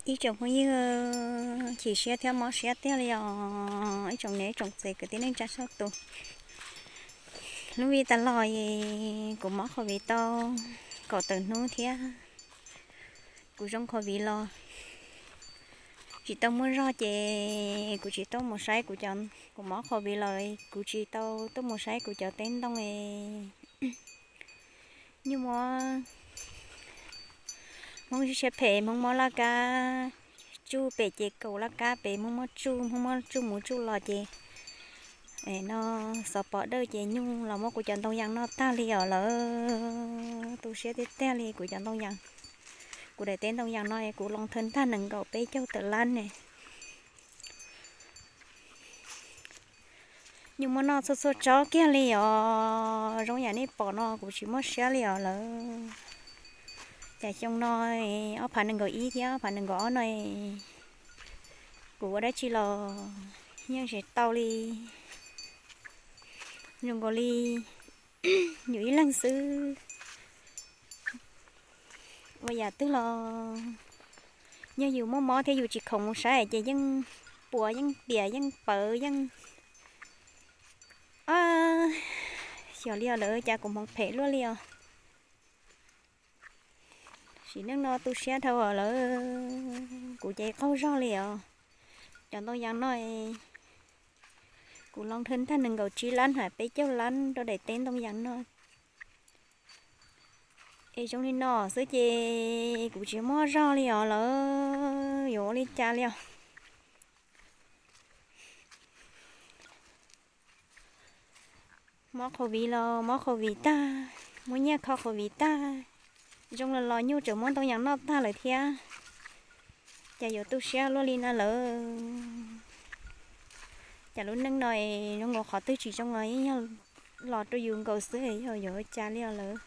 Ib tsoom phooj ywg, chim siab thiab mob siab tiag li os, ib tsoom niam ib tsoom txiv kwv tij neej tsa sawv tus. Lub vij tas los kuv mob covid tau kaum tawm hnub thiab kuv zoo covid los tsis tau muaj zog ces kuv tsis tau mus saib kuv cov, kuv mob covid los kuv tsis tau tuaj mus saib kuv cov teb ntoo. Nyuj muab Hmoob siab phem, Hmoob mob laj kab tsuj pem ces kaum laj kab pem, Hmoob mob tsuj, Hmoob mob tsuj mus tsuj los ces no xov pom dawj ces nyuj los muab kuv cov ntoo yas noj tag li os lawm. Tu siab tiag tiag li kuv cov ntoo yas, kuv daim teb ntoo yas no kuv loo thawj ntag nees nkaum peb caug tawm lab ne. Nyuj muab noj txhua txhua tsob kiag li os, zoo yam nej pom no kuv tsis muaj siab li os lawm. Cas xyoo no ob phav nees nkaum ib thiab ob phav nees nkaum ob no kuv ua dab tsi los yeej tsis tau li. Zoo nkaus li yus ib leeg xwb ua yam twg los yog yus muaj mob thiab yus tsis khoom mus saib ces yeej puas yeej piam yeej pawv yeej xyov li os lawm, cas kuv hmoov phem luaj li os. Sim neej no tu siab dhau os lawm, kuv ces qaug zog li os. Cov ntoo yas no kuv loo thawj ntag nees nkaum tsib lab hais peb caug lab rau daim teb ntoo yas no. Es zoo li no xwb ces kuv tsis muaj zog li os lawm, yuav ua li cas li os. Mob covid los mob covid tag, muab nyiaj kho covid tag, zoo los los nyuj tseem muab ntoo yas noj tag lawm thiab. Cas yuav tu siab luaj li na lawm. Cas lub neej no zoo nkaus qhov twg tsis zoo los yeej yog los rau yus nkaus xwb, yog yuav ua cas li os lawm.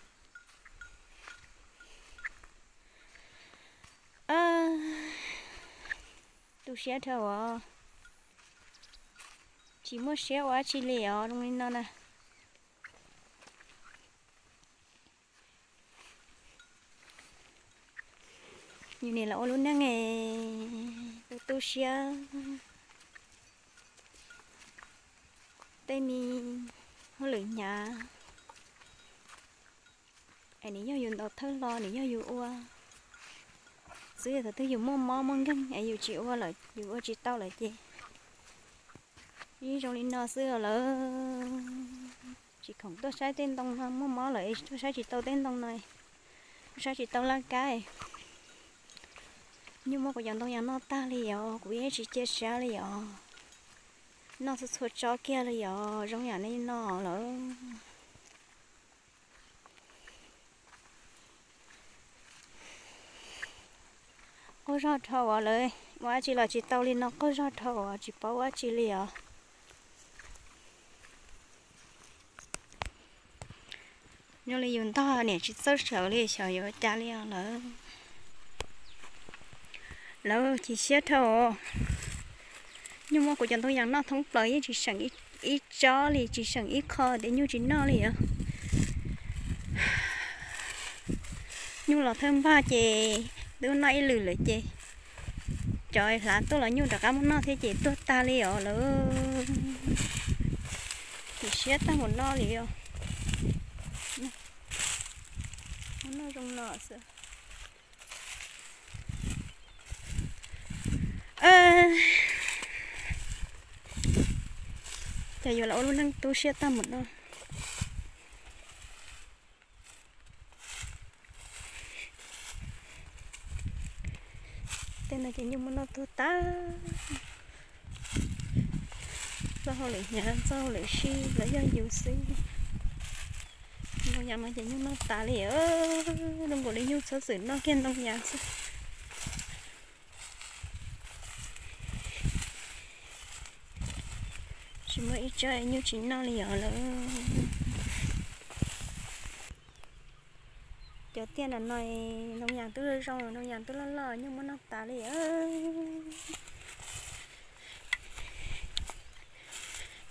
Tu siab dhau os, tsis muaj siab ua dab tsi li os zoo li no na. Yus nim los ua lub neej tu tu siab, tej me hauj lwm hnyav es nws yog yus ntaus thawj hlo nws yog yus ua xwb, thaum twg yus muaj mob muaj nkeeg es yus tsis ua lawm yus ua tsis tau lawm ces yeej zoo li no xwb lawm. Tsis khoom tuaj saib tej ntoo no, muaj mob lawm tuaj saib tsis tau tej ntoo no, tuaj saib tsis tau laj kab. Nyuj muab kuv cov ntoo yas noj tag li os, kuv yeej tsis cia siab li os. Noj txhua txhua tsob kiag li os, zoo yam nej noj lawm. Qaug zog dhau as lawm, ua dab tsi los tsis tau li no, qaug zog dhau as tsis paub ua dab tsi li os. Zoo li yus ntog niam tsis txawj sawv li, xyov yuav ua cas li os lawm. Lawv chim siab dhau. Nyuj muab kuv cov ntoo yas noj thoob plaws yeej tsis seem ib tsob li, tsis seem ib qho tias nyuj tsis noj li os. Nyuj los thawj npag ces twb noj ib lwm lawm ces cov hlav tuaj los nyuj rov qab muab noj thiab ces tuag tag li os lawm. Chim siab tag mus no li os. Muab noj zoo no xwb. Ces yuav los ua lub neej tu siab tag mus no. Tej no ces nyuj muab noj tuag tag. Txoj hauj lwm hnyav, txoj hauj lwm sib los yog yus xwb. Ntoo yas no ces nyuj noj tas li, zoo nkaus li nyuj txhob txwm noj kiag ntoo yas xwb. Tsis muaj ib tsob nyuj tsis noj li os lawm. Cov tiaj no ntoo yas twb zoo zoo, ntoo yas twb loj loj, nyuj muab noj tas li.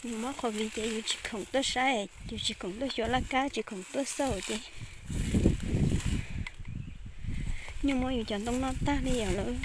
Yus mob covid ces yus tsis khoom tuaj saib, yus tsis khoom tuaj xyuas laj kab, tsis khoom tuaj xauj ces nyuj muab yus cov ntoo noj tag li os lawm.